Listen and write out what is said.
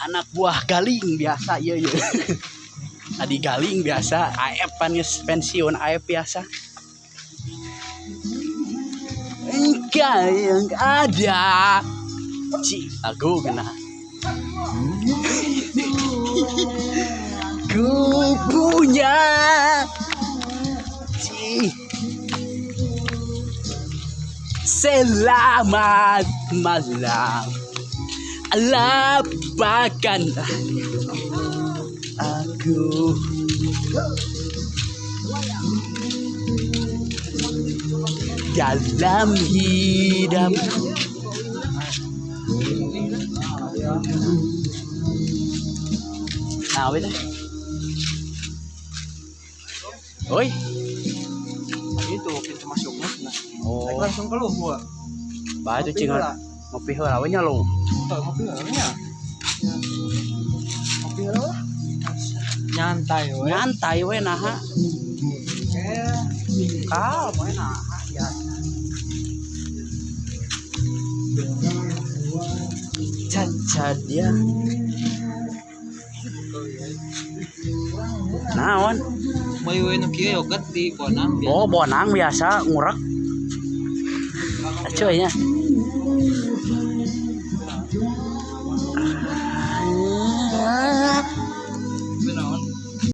Anak buah galing biasa ieu ieu. Tadi galing biasa, AF pan geus pensiun AF biasa. Engkau yang ada. Ci, lagu kena. Ku punya. Ci. Selamat malam. Lupakan aku. Dalam hidup. Nah, wait. Oi. Itu pintu masuknya nah. Oh. Langsung keluar gua. Bah itu cing ngopi heula we nya lu. Teu ngopi heula nya. Ngopi heula lah. Nyantai we. Nyantai we naha. Kalem we naha ya. Cacat ya. Naon? Moy we nu kieu yogurt di Bonang. Oh, Bonang biasa ngurek. Acuy nya.